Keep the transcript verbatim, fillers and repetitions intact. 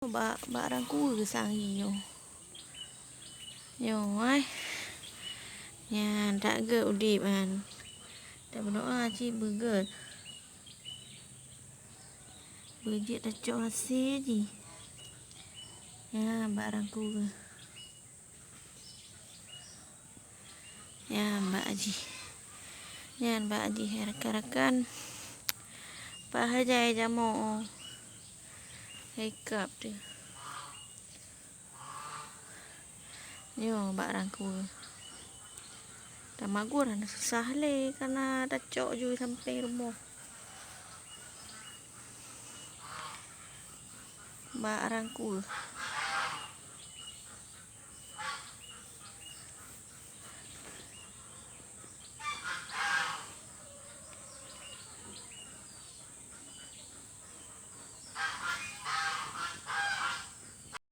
Bak, bak rangkue sang hi nyoe. Nyoe ai. Nyan, that gét udeb nyan. Tabeudoa cit beugét. Beujeuet tacok hasé jih. Nyan, bak rangkue. Nyan bak jih. Nyan bak jih, rakan-rakan. Paha jai jamoe. Hai kap tu. Nyoe bak rangkue. Tamagun hana susah lé, kana tacok ju sampéng rumoh. Bak rangkue.